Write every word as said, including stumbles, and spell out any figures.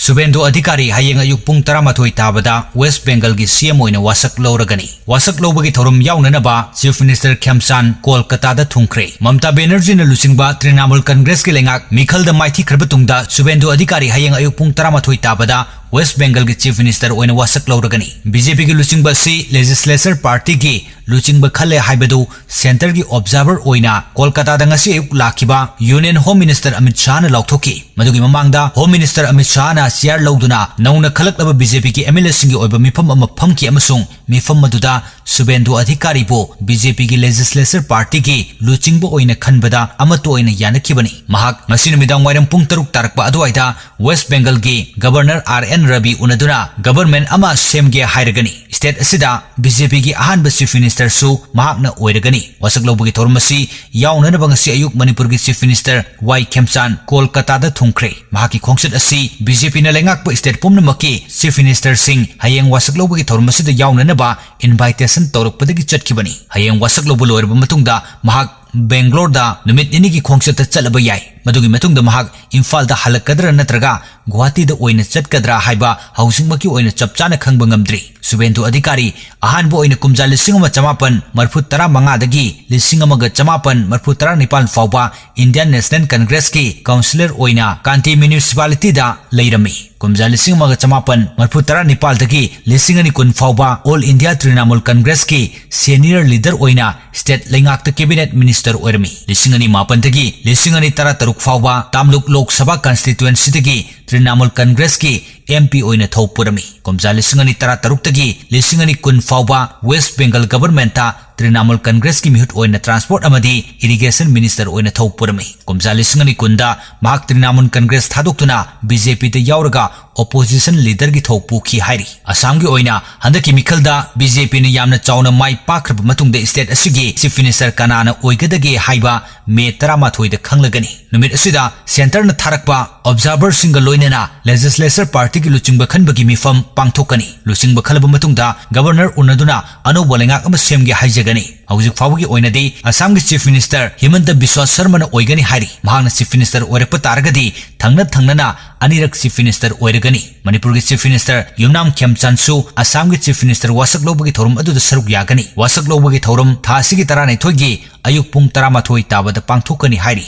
ꯁꯨꯕꯦꯟꯗꯨ ꯑꯙꯤꯀꯥꯔꯤ ꯍꯌꯦꯡ ꯑꯌꯨꯛ ꯄꯨꯡ ꯇꯔꯥꯃꯥꯊꯣꯏ ꯇꯥꯕꯗ ꯋꯦꯁ ꯕꯦꯡꯒꯜꯒꯤ ꯁꯤ ꯑꯦꯝ ꯑꯣꯏꯅ ꯋꯥꯁꯛ ꯂꯧꯔꯒꯅꯤ꯫ ꯋꯥꯁꯛ ꯂꯧꯕꯒꯤ ꯊꯧꯔꯝ ꯌꯥꯎꯅꯅꯕ ꯆꯤꯐ ꯃꯤꯅꯤꯁꯇꯔ ꯈꯦꯝꯆꯥꯟ ꯀꯣꯜꯀꯇꯥꯗ ꯊꯨꯡꯈ꯭ꯔꯦ꯫ ꯃꯃꯇꯥ ꯕꯦꯅꯔꯖꯤꯅ ꯂꯨꯆꯤꯡꯕ ꯇ꯭ꯔꯤꯅꯥꯃꯨꯜ ꯀꯪꯒ꯭ꯔꯦꯁꯀꯤ ꯂꯩꯉꯥꯛ ꯃꯤꯈꯜꯗ ꯃꯥꯏꯊꯤꯈ꯭ꯔꯕ ꯇꯨꯡꯗ ꯁꯨꯕꯦꯟꯗꯨ ꯑꯙꯤꯀꯥꯔꯤ ꯍꯌꯦꯡ ꯑꯌꯨꯛ ꯄꯨꯡ ꯇꯔꯥꯃꯥꯊꯣꯏ ꯇꯥꯕꯗ ꯋꯦꯁ ꯕꯦꯡꯒꯜꯒꯤ ꯆꯤꯐ ꯃꯤꯅꯤꯁꯇꯔ ꯑꯣꯏꯅ ꯋꯥꯁꯛ ꯂꯧꯔꯒꯅꯤ꯫ ꯕꯤ ꯖꯦ ꯄꯤꯒꯤ ꯂꯨꯆꯤꯡꯕ ꯑꯁꯤ ꯂꯦꯖꯤꯁꯂꯦꯆꯔ ꯄꯥꯔꯇꯤꯒꯤ ꯂꯨꯆꯤꯡꯕ ꯈꯜꯂꯦ ꯍꯥꯏꯕꯗꯨ ꯁꯦꯟꯇꯔꯒꯤ ꯑꯣꯕꯖꯥꯔꯚꯔ ꯑꯣꯏꯅ ꯀꯣꯜꯀꯇꯥꯗ ꯉꯁꯤ ꯑꯌꯨꯛ ꯂꯥꯛꯈꯤꯕ ꯌꯨꯅꯤꯌꯟ ꯍꯣꯝ ꯃꯤꯅꯤꯁꯇꯔ ꯑꯃꯤꯠ ꯁꯥꯍꯅ ꯂꯥꯎꯊꯣꯛꯈꯤ꯫ ꯃꯗꯨꯒꯤ ꯃꯃꯥꯡꯗ ꯍꯣꯝ ꯃꯤꯅꯤꯁꯇꯔ ꯑꯃꯤꯠ ꯁꯥꯍꯅ ꯆꯤꯌꯥꯔ ꯂꯧꯗꯨꯅ ꯅꯧꯅ ꯈꯜꯂꯛꯂꯕ ꯕꯤ ꯖꯦ ꯄꯤꯒꯤ ꯑꯦꯝ ꯑꯦꯜ ꯑꯦꯁꯤꯡꯒꯤ ꯑꯣꯏꯕ ꯃꯤꯐꯝ ꯑꯃ ꯐꯝꯈꯤ ꯑꯃꯁꯨꯡ ꯃꯤꯐꯝ ꯑꯗꯨꯗ ꯁꯨꯕꯦꯟꯗꯨ ꯑꯙꯤꯀꯥꯔꯤꯕꯨ ꯕꯤ ꯖꯦ ꯄꯤꯒꯤ ꯂꯦꯖꯤꯁꯂꯦꯆꯔ ꯄꯥꯔꯇꯤꯒꯤ ꯂꯨꯆꯤꯡꯕ ꯑꯣꯏꯅ ꯈꯟꯕꯗ ꯑꯃꯠꯇ ꯑꯣꯏꯅ ꯌꯥꯅꯈꯤꯕꯅꯤ꯫ ꯃꯍꯥꯛ ꯉꯁꯤ ꯅꯨꯃꯤꯗꯥꯡ ꯋꯥꯏꯔꯝ ꯄꯨꯡ ꯇꯔꯨꯛ ꯇꯥꯔꯛꯄ ꯑꯗꯨꯋꯥꯏꯗ ꯋꯦꯁ ꯕꯦꯡꯒꯜꯒꯤ ꯒꯕꯔꯅꯔ ꯑꯥꯔ ꯑꯦꯟ ꯔꯕꯤ ꯎꯅꯗꯨꯅ ꯒꯕꯔꯃꯦꯟ ꯑꯃ ꯁꯦꯝꯒꯦ ꯍꯥꯏꯔꯒꯅꯤ꯫ ꯁ꯭ꯇꯦꯠ ꯑꯁꯤꯗ ꯕꯤ ꯖꯦ ꯄꯤꯒꯤ ꯑꯍꯥꯟꯕ ꯆꯤꯐ ꯃꯤꯅꯤꯁꯇꯔꯁꯨ ꯃꯍꯥꯛꯅ ꯑꯣꯏꯔꯒꯅꯤ꯫ ꯋꯥꯁꯛ ꯂꯧꯕꯒꯤ ꯊꯧꯔꯝ ꯑꯁꯤ ꯌꯥꯎꯅꯅꯕ ꯉꯁꯤ ꯑꯌꯨꯛ ꯃꯅꯤꯄꯨꯔꯒꯤ ꯆꯤꯐ ꯃꯤꯅꯤꯁꯇꯔ ꯋꯥꯏ ꯈꯦꯝꯆꯥꯟ ꯀꯣꯜꯀꯇꯥꯗ ꯊꯨꯡꯈ꯭ꯔꯦ꯫ ꯃꯍꯥꯛꯀꯤ ꯈꯣꯡꯆꯠ ꯑꯁꯤ ꯕꯤ ꯖꯦ ꯄꯤꯅ ꯂꯩꯉꯥꯛꯄ ꯁ꯭ꯇꯦꯠ ꯄꯨꯝꯅꯃꯛꯀꯤ ꯆꯤꯐ ꯃꯤꯅꯤꯁꯇꯔꯁꯤꯡ ꯍꯌꯦꯡ ꯋꯥꯁꯛ ꯂꯧꯕꯒꯤ ꯊꯧꯔꯝ ꯑꯁꯤꯗ ꯌꯥꯎꯅꯅꯕ ꯏꯟꯚꯥꯏꯇꯦꯁꯟ ꯇꯧꯔꯛꯄꯗꯒꯤ ꯆꯠꯈꯤꯕꯅꯤ꯫ ꯍꯌꯦꯡ ꯋꯥꯁꯛ ꯂꯧꯕ ꯂꯣꯏꯔꯕ ꯃꯇꯨꯡꯗ ꯃꯍꯥꯛ ꯕꯦꯡꯒ꯭ꯂꯣꯔꯗ ꯅꯨꯃꯤꯠ ꯅꯤꯅꯤꯒꯤ ꯈꯣꯡꯆꯠꯇ ꯆꯠꯂꯕ ꯌꯥꯏ꯫ ꯃꯗꯨꯒꯤ ꯃꯇꯨꯡꯗ ꯃꯍꯥꯛ ꯏꯝꯐꯥꯜꯗ ꯍꯜꯂꯛꯀꯗ꯭ꯔꯥ ꯅꯠꯇ꯭ꯔꯒ ꯒꯨꯋꯥꯍꯥꯇꯤꯗ ꯑꯣꯏꯅ ꯆꯠꯀꯗ꯭ꯔꯥ ꯍꯥꯏꯕ ꯍꯧꯖꯤꯛꯃꯛꯀꯤ ꯑꯣꯏꯅ ꯆꯞ ꯆꯥꯅ ꯈꯪꯕ ꯉꯝꯗ꯭ꯔꯤ꯫ ꯁꯨꯕꯦꯟꯗꯨ ꯑꯙꯤꯀꯥꯔꯤ ꯑꯍꯥꯟꯕ ꯑꯣꯏꯅ ꯀꯨꯝꯖꯥ ꯂꯤꯁꯤꯡ ꯑꯃ ꯆꯃꯥꯄꯟ ꯃꯔꯤꯐꯨ ꯇꯔꯥ ꯃꯉꯥꯗꯒꯤ ꯂꯤꯁꯤꯡ ꯑꯃꯒ ꯆꯃꯥꯄꯟ ꯃꯔꯤꯐꯨ ꯇꯔꯥ ꯅꯤꯄꯥꯟ ꯐꯥꯎꯕ ꯏꯟꯗꯤꯌꯟ ꯅꯦꯁꯅꯦꯜ ꯀꯪꯒ꯭ꯔꯦꯁꯀꯤ ꯀꯥꯎꯟꯁꯤꯂꯔ ꯑꯣꯏꯅ ꯀꯥꯟꯇꯤ ꯃ꯭ꯌꯨꯅꯤꯁꯤꯄꯥꯂꯤꯇꯤꯗ ꯂꯩꯔꯝꯃꯤ꯫ ꯀꯨꯝꯖꯥ ꯂꯤꯁꯤꯡ ꯑꯃꯒ ꯆꯃꯥꯄꯟ ꯃꯔꯤꯐꯨ ꯇꯔꯥ ꯅꯤꯄꯥꯜꯗꯒꯤ ꯂꯤꯁꯤꯡ ꯑꯅꯤ ꯀꯨꯟ ꯐꯥꯎꯕ ꯑꯣꯜ ꯏꯟꯗꯤꯌꯥ ꯇ꯭ꯔꯤꯅꯥꯃꯨꯜ ꯀꯪꯒ꯭ꯔꯦꯁꯀꯤ ꯁꯦꯅꯤꯌꯔ ꯂꯤꯗꯔ ꯑꯣꯏꯅ ꯁ꯭ꯇꯦꯠ ꯂꯩꯉꯥꯛꯇ ꯀꯦꯕꯤꯅꯦꯠ ꯃꯤꯅꯤꯁꯇꯔ ꯑꯣꯏꯔꯝꯃꯤ꯫ ꯂꯤꯁꯤꯡ ꯑꯅꯤ ꯃꯥꯄꯟꯗꯒꯤ ꯂꯤꯁꯤꯡ ꯑꯅꯤ ꯇꯔꯥ ꯇꯔꯨꯛ ꯐꯥꯎꯕ ꯇꯥꯝꯂꯨꯛ ꯂꯣꯛ ꯁꯚꯥ ꯀꯟꯁꯇꯤꯇ꯭ꯋꯦꯟꯁꯤꯗꯒꯤ ꯇ꯭ꯔꯤꯅꯥꯃꯨꯜ ꯀꯪꯒ꯭ꯔꯦꯁꯀꯤ ꯑꯦꯝ ꯄꯤ ꯑꯣꯏꯅ ꯊꯧ ꯄꯨꯔꯝꯃꯤ꯫ ꯀꯨꯝꯖꯥ ꯂꯤꯁꯤꯡ ꯑꯅꯤ ꯇꯔꯥ ꯇꯔꯨꯛꯇꯒꯤ ꯂꯤꯁꯤꯡ ꯑꯅꯤ ꯀꯨꯟ ꯐꯥꯎꯕ ꯋꯦꯁ ꯕꯦꯡꯒꯜ ꯒꯕꯔꯃꯦꯟꯠꯇ ꯇ꯭ꯔꯤꯅꯥꯃꯨꯜ ꯀꯪꯒ꯭ꯔꯦꯁꯀꯤ ꯃꯤꯍꯨꯠ ꯑꯣꯏꯅ ꯇ꯭ꯔꯥꯟꯁꯄꯣꯔꯠ ꯑꯃꯗꯤ ꯏꯔꯤꯒꯦꯁꯟ ꯃꯤꯅꯤꯁꯇꯔ ꯑꯣꯏꯅ ꯊꯧ ꯄꯨꯔꯝꯃꯤ꯫ ꯀꯨꯝꯖꯥ ꯂꯤꯁꯤꯡ ꯑꯅꯤ ꯀꯨꯟꯗ ꯃꯍꯥꯛ ꯇ꯭ꯔꯤꯅꯥꯃꯨꯜ ꯀꯪꯒ꯭ꯔꯦꯁ ꯊꯥꯗꯣꯛꯇꯨꯅ ꯕꯤ ꯖꯦ ꯄꯤꯗ ꯌꯥꯎꯔꯒ ꯑꯣꯄꯣꯖꯤꯁꯟ ꯂꯤꯗꯔꯒꯤ ꯊꯧ ꯄꯨꯈꯤ ꯍꯥꯏꯔꯤ꯫ ꯑꯁꯥꯝꯒꯤ ꯑꯣꯏꯅ ꯍꯟꯗꯛꯀꯤ ꯃꯤꯈꯜꯗ ꯕꯤ ꯖꯦ ꯄꯤꯅ ꯌꯥꯝꯅ ꯆꯥꯎꯅ ꯃꯥꯏ ꯄꯥꯛꯈ꯭ꯔꯕ ꯃꯇꯨꯡꯗ ꯁ꯭ꯇꯦꯠ ꯑꯁꯤꯒꯤ ꯆꯤꯐ ꯃꯤꯅꯤꯁꯇꯔ ꯀꯅꯥꯅ ꯑꯣꯏꯒꯗꯒꯦ ꯍꯥꯏꯕ ꯃꯦ ꯇꯔꯥꯃꯥꯊꯣꯏꯗ ꯈꯪꯂꯒꯅꯤ꯫ ꯅꯨꯃꯤꯠ ꯑꯁꯤꯗ ꯁꯦꯟꯇꯔꯅ ꯊꯥꯔꯛꯄ ꯑꯣꯕꯖꯥꯔꯚꯔꯁꯤꯡꯒ ꯂꯣꯏꯅꯅ ꯂꯦꯖꯤꯁꯂꯦꯆꯔ ꯄꯥꯔꯇꯤꯒꯤ ꯂꯨꯆꯤꯡꯕ ꯈꯟꯕꯒꯤ ꯃꯤꯐꯝ ꯄꯥꯡꯊꯣꯛꯀꯅꯤ꯫ ꯂꯨꯆꯤꯡꯕ ꯈꯜꯂꯕ ꯃꯇꯨꯡꯗ ꯒꯕꯔꯅꯔ ꯎꯅꯗꯨꯅ ꯑꯅꯧꯕ ꯂꯩꯉꯥꯛ ꯑꯃ ꯁꯦꯝꯒꯦ ꯍꯥꯏꯖꯒꯅꯤ꯫ ꯍꯧꯖꯤꯛ ꯐꯥꯎꯕꯒꯤ ꯑꯣꯏꯅꯗꯤ ꯑꯁꯥꯝꯒꯤ ꯆꯤꯐ ꯃꯤꯅꯤꯁꯇꯔ ꯍꯤꯃꯟꯇ ꯕꯤꯁ꯭ꯋꯥ ꯁꯔꯃꯅ ꯑꯣꯏꯒꯅꯤ ꯍꯥꯏꯔꯤ꯫ ꯃꯍꯥꯛꯅ ꯆꯤꯐ ꯃꯤꯅꯤꯁꯇꯔ ꯑꯣꯏꯔꯛꯄ ꯇꯥꯔꯒꯗꯤ ꯊꯪꯅ ꯊꯪꯅꯅ ꯑꯅꯤꯔꯛ ꯆꯤꯐ ꯃꯤꯅꯤꯁꯇꯔ ꯑꯣꯏꯔꯒꯅꯤ꯫ ꯃꯅꯤꯄꯨꯔꯒꯤ ꯆꯤꯐ ꯃꯤꯅꯤꯁꯇꯔ ꯌꯨꯝꯅꯥꯝ ꯈꯦꯝꯆꯥꯟꯁꯨ ꯑꯁꯥꯝꯒꯤ ꯆꯤꯐ ꯃꯤꯅꯤꯁꯇꯔ ꯋꯥꯁꯛ ꯂꯧꯕꯒꯤ ꯊꯧꯔꯝ ꯑꯗꯨꯗ ꯁꯔꯨꯛ ꯌꯥꯒꯅꯤ꯫ ꯋꯥꯁꯛ ꯂꯧꯕꯒꯤ ꯊꯧꯔꯝ ꯊꯥ ꯑꯁꯤꯒꯤ ꯇꯔꯥꯅꯤꯊꯣꯏꯒꯤ ꯑꯌꯨꯛ ꯄꯨꯡ ꯇꯔꯥꯃꯥꯊꯣꯏ ꯇꯥꯕꯗ ꯄꯥꯡꯊꯣꯛꯀꯅꯤ ꯍꯥꯏꯔꯤ꯫